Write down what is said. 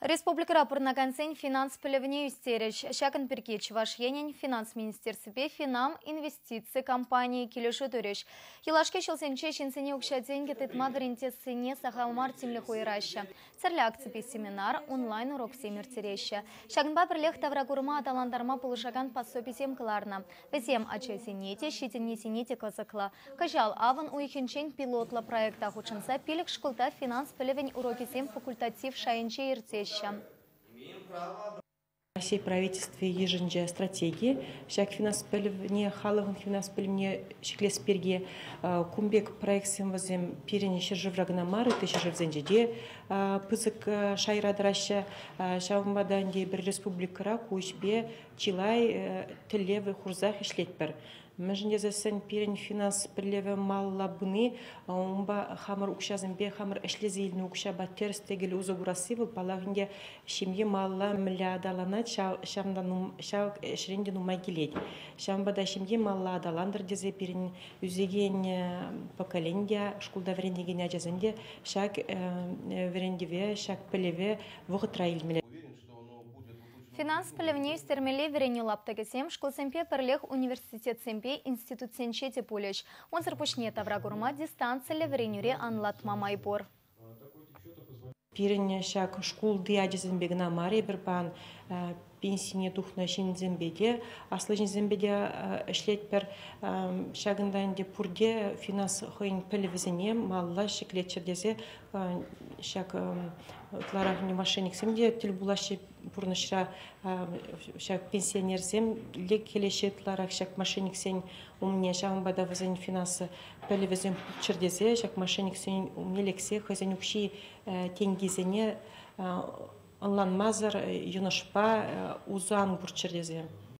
Республикӑра пурӑнакансен финанс пӗлӗвне ӳстерӗҫ. Ҫакӑн пирки Чӑваш Енӗн финанс министерствипе Финам инвестици компанийӗ килӗшӳ турӗҫ. Юлашки ҫулсенче ҫынсене укҫа-тенкӗ тытма вӗрентессине сахал мар тимлӗх уйӑраҫҫӗ. Тӗрлӗ акципе семинар, онлайн-уроксем ирттереҫҫӗ. Ҫакӑнпа пӗрлех тавракурӑма аталантарма пулӑшакан пособисем кӑларнӑ. Вӗсем ачасене те, ҫитӗннисене те кӑсӑклӑ. Кӑҫал авӑн уйӑхӗнчен пилотлӑ проекта хутшӑнса 5 шкулта финанс пӗлӗвӗн урокӗсем факультатив шайӗнче иртеҫҫӗ. Раҫҫей правительстви йышӑнчӗ стратеги. Ҫак финанс пӗлӗвне, халӑхӑн финанс пӗлӗвне ҫӗклес пирки кун пек проектсем вӗсем пирӗн ҫӗршывра кӑна мар, ытти ҫӗршывсенче те пысӑк шайра тӑраҫҫӗ. Ҫавӑнпа та ӗнтӗ эпир республикӑра ку ӗҫпе чылай тӗллев хурсах ӗҫлетпӗр. Мӗншӗн тесессӗн пирӗн финанс пӗлӗвӗ малалла пыни, унпа хамӑр укҫасемпе хамӑр ӗҫлесе илнӗ укҫапа тӗрӗс-тӗкел усӑ курасси вӑл, паллах ӗнтӗ, ҫемье малалла мӗнле аталанать, ҫав ӗҫрен те нумай килет. Ҫавӑнпа та ҫемье малалла аталантӑр тесе пирӗн ӳсекен поколени те, шкулта вӗренекен ачасем те ҫак вӗрентӗве, ҫак пӗлӗве вӑхӑтра илмелле. Финанс пӗлӗвне ӳстермелли вӗренӳ лаптӑкӗсем шкулсемпе пӗрлех университетсемпе институтсенче те пулӗҫ. Унсӑр пуҫне тавракурӑма дистанциллӗ вӗренӳре анлатма май пур. Пирӗн ҫак шкулти ачасемпе кӑна мар, эпир пан пенсине тухнӑ ҫынсемпе те, аслӑ ҫынсемпе те ӗҫлетпӗр. Ҫакӑнта ӗнтӗ пурте финанс хӑйӗн пӗлӗвӗсене малалла ҫӗклеччӗр тесе ҫак ытларах мошенниксем те тӗл пулаҫҫӗ пурнӑҫра. Ҫак пенсионерсем леккелеҫҫӗ ытларах ҫак мошенниксен умне, ҫавӑнпа та вӗсен финанс пӗлӗвӗсем пулччӑр тесе ҫак мошенниксен умне лексе хӑйсен укҫи тенкисене ӑнланмасӑр йӑнӑшпа усӑ ан курччӑр тесе.